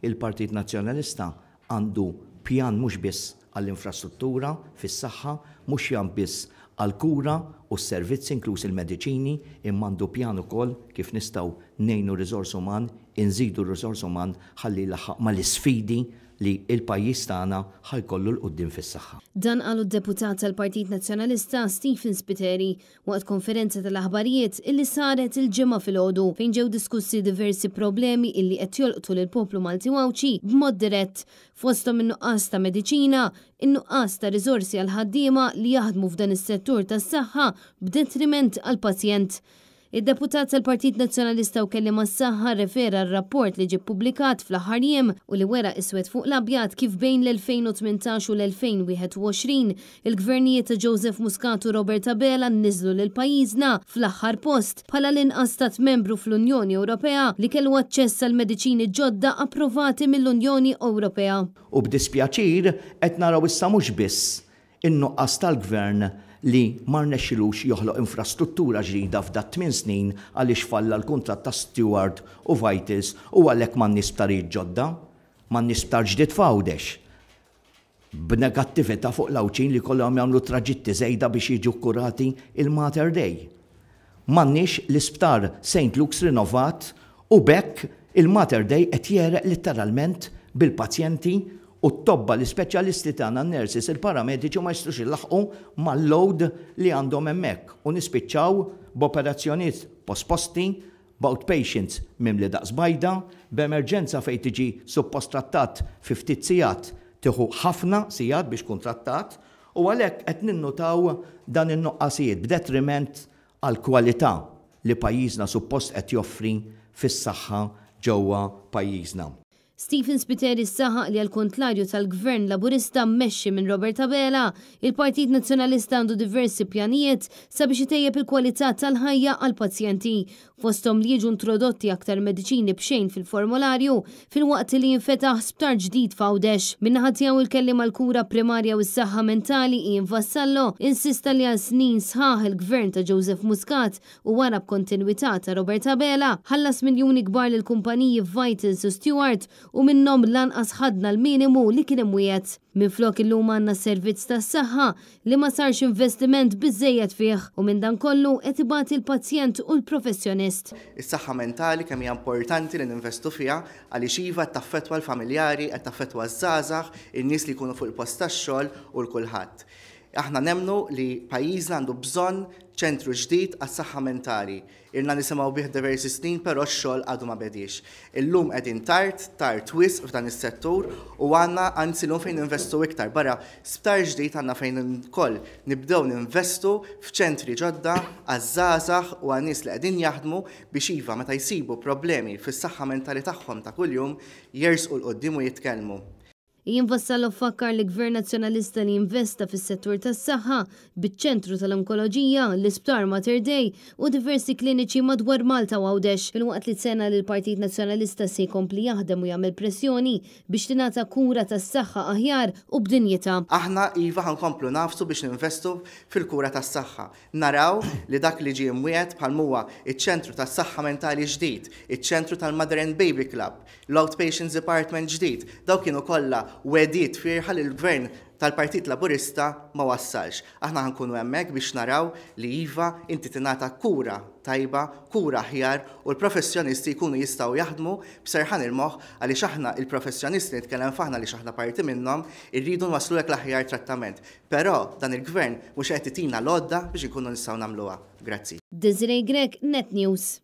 Il-Partit Nazzjonalista għandu pjan mhux biss għall-infrastruttura fis-saħħa, mhux pjan biss għall-kura u s-servizzi inkluż il-mediċini, imma għandu pjan ukoll kif nistgħu ngħinu r-riżors uman, inżidu r-riżors uman ħalli jlaħħaq mal-isfidi li l-pajjiż tagħna ħa jkollu 'l quddiem fis-saħħa. Dan qalu d-Deputat tal-Partit Nazzjonalista Stephen Spiteri waqt konferenza tal-aħbarijiet illi saret il-Ġimgħa filgħodu fejn ġew diskussi diversi problemi illi qed jolqtu lill-poplu Malti u Għawdxi b'mod dirett fosthom in-nuqqas ta' mediċina, in-nuqqas ta' riżorsi għall-ħaddiema li jaħdmu f'dan is-settur tas-saħħa b'detriment għall-pazjent. Id-Deputat tal-Partit Nazzjonalista u Kelliem għas-Saħħa rrefera għar-rapport li ġie ppubblikat fl-aħħar jiem u li wera iswed fuq l-abjad kif bejn l-2018 u l-2021, il-Gvernijiet ta' Joseph Muscat u Robert Abela niżlu lil pajjiżna fl-aħħar post bħala l-inqas stat membru fl-Unjoni Ewropea li kellu aċċess għal mediċini ġodda approvati mill-Unjoni Ewropea. U b'dispjaċir qed naraw issa mhux biss In-nuqqas tal-Gvern li ma rnexxilux joħloq infrastruttura ġdida f'dat-tmien snin għaliex falla l-kuntratt ta' Steward u Vitals u għalhekk m'għandniex sptarijiet ġodda, m'għandniex sptar ġdid f'Għawdex, b'negattività fuq l-Għawdxin li jkollhom jagħmlu traġitti żejda biex jiġu kkurati il-Mater Dei. M'għandniex l-isptar Saint Luke's rinovat u b'hekk il-Mater Dei qed jegħreq litteralment bil-pazjenti u t-tobba, l-ispeċjalisti tagħna, n-nurses, il-paramediċi ma jistgħux ilaħħqu mal-load li għandhom hemmhekk u nispiċċaw b'operazzjonijiet posposti, b'outpatients mimli daqs bajda, b'emerġenza fejn tiġi suppost trattat fi ftit sigħat tieħu ħafna sigħat biex tkun trattat u għalhekk qed ninnutaw dan in-nuqqasijiet b'detriment għall-kwalità li pajjiżna suppost qed joffri fis-saħħa ġewwa pajjiżna. Stephen Spiteri saħaq li għall-kontlarju tal-Gvern Laburista mmexxi minn Robert Abela, il-Partit Nazzjonalista għandu diversi pjanijiet sabiex itejjeb il-kwalità tal-ħajja għall-pazjenti, fosthom li jiġu introdotti aktar mediċini b'xejn fil-formolarju filwaqt li jinfetaħ sptar ġdid f'Għawdex. Min-naħa tiegħu il-Kelliem għall-Kura Primarja u s-Saħħa Mentali Ian Vassallo insista li għal snin sħaħ il-Gvern ta' Joseph Muscat u wara b'kontinwità ta' Robert Abela, ħallas miljuni kbar lill-kumpaniji Vitals u Steward u minnhom lanqas ħadna l-minimu li kien imwiegħed. Minflok illum għandna servizz tas-saħħa li ma sarx investiment biżżejjed fih u minn dan kollu qed ibati l-pazjent u l-professjonist. Is-saħħa mentali kemm hija importanti li ninvestu fiha għaliex iva qed taffettwa l-familjari, qed taffettwa ż-żgħażagħ, in-nies li jkunu fuq il-post tax-xogħol u 'l kulħadd. Aħna nemmnu li pajjiżna għandu bżonn ċentru ġdid għas-saħħa mentali. Ilna nisimgħu bih diversi snin però x-xogħol għadu ma bediex. Illum qegħdin tard, tard wisq f'dan is-settur u għandna anzi llum fejn ninvestu iktar. Barra sptar ġdid għandna fejn ukoll nibdew ninvestu f'ċentri ġodda għaż-żgħażagħ u għan-nies li qegħdin jaħdmu biex iva meta jsibu problemi fis-saħħa mentali tagħhom ta' kuljum jersqu 'l quddiem u jitkellmu. Ian Vassallo fakkar li Gvern Nazzjonalista li investa fis-settur tas-saħħa, biċ-ċentru tal-onkoloġija, l-Isptar Mater Dei u diversi kliniċi madwar Malta u Għawdex, filwaqt li tenna li l-Partit Nazzjonalista se jkompli jaħdem u jagħmel pressjoni biex tingħata kura tas-saħħa aħjar u b'dinjità. Aħna iva ħa nkomplu nagħfsu biex ninvestu fil-kura tas-saħħa. Naraw li dak li ġie mwiegħed bħal m'huwa iċ-ċentru tas-saħħa mentali ġdid, iċ-ċentru tal-Mother and Baby Club, l-Outpatients Department ġdid, dawk kienu kollha wegħdiet fierħa li l-Gvern tal-Partit Laburista ma wassalx. Aħna ħa nkunu hemmhekk biex naraw li iva, inti tingħata kura tajba, kura aħjar u l-professjonisti jkunu jistgħu jaħdmu b'serħan il-moħħ għaliex aħna il-professjonisti, nitkellem f'aħna għaliex aħna parti minnhom, irridu nwasslulek l-aħjar trattament. Però dan il-Gvern mhux qed itina l-għodda biex inkunu nistgħu nagħmluha. Grazzi. Desiree Grech, Net News.